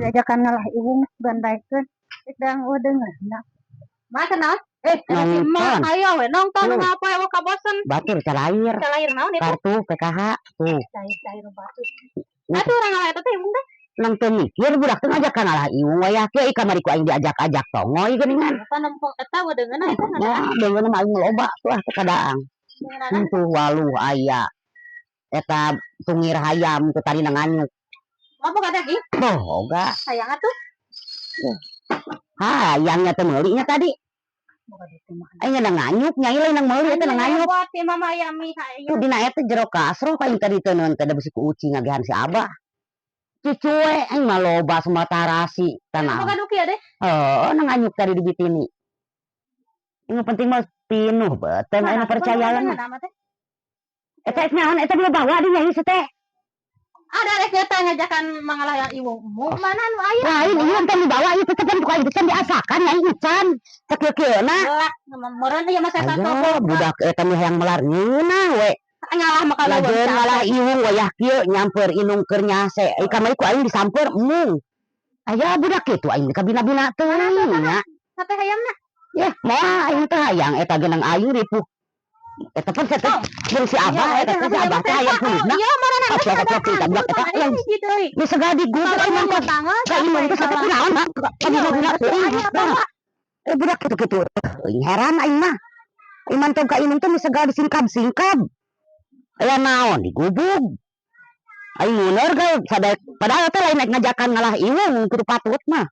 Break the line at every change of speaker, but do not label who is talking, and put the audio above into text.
Diajakan ngalah iwung gandaikeun rek dang deungeunna. Masa naon? Eh, ada si
Nonton.
emak ayo we nonton
Tuh.
Ngapa we kabosen.
Batur calair.
Calair naon itu?
Kartu PKH tuh.
Cair-cair batu. Atuh urang ngalah eta teh iwung teh.
Nang teu mikir budak teh ngajakan ngalah iwung wayah kieu, ih kamari ku aing diajak-ajak tongoy geuningan.
Apa nempong eta we deungeunna eta?
Ya, deungeun mah aing loba tuh ah teu kadaang.
Deungeunana.
Tuh waluh aya. Eta tungir hayam teu tadi nganyuk.
Mah boga daging?
Boga.
Hayang atuh.
Hayangnya teh meuli nya tadi.
Boga duit mah.
Aing na nganyuk nya lain nang meuli eta nang nganyuk.
Buat si mama aya mi hayang.
Tuh dina eta jero kasro paling tadi teh neun teh da bisi ku uci ngagehan si Abah. Cucu we aing mah loba semua tarasi tanah.
Boga duki ya deh.
Oh, nang nganyuk tadi di bitini. Ini penting mah pinuh beten anu percaya mah.
Nama teh.
Eta es naon eta dia bawa di nyai teh.
Ada rek eta ngajakan mangalah yang iwung. Mu mana nu aya?
Lain ieu teh dibawa ieu teh kan bukan itu diasakan nyai ucan. Sakieu-kieuna.
Gelak meureun ieu mah setan.
Ayo budak eta mah yang melar ngeunah we.
Ngalah mah kalau
Lajeun ngalah iwung wayah kieu nyamper inung keur nyase. Ih kamari ku aing disamper embung. Aya budak kitu aing kabina-bina teuing nya.
Sate hayamna.
Ya, moal aing teh hayang eta ge nang aing ripuh. Eta pun teh mun si Abah eta teh si Abah teh hayang kulitna.
Iya, marana.
Coplok coplok budak eta lain geus segala digubuk aing mah ka inung teh sate kunaon mah kabina-bina teuing. Eh, budak kitu-kitu. Aing heran aing mah. Aing mantong ka inung teh geus segala disingkab-singkab. Aya naon digubug. Aing nguner ge sadaya padahal teh lain naik ngajakan ngalah iwung kudu patut mah.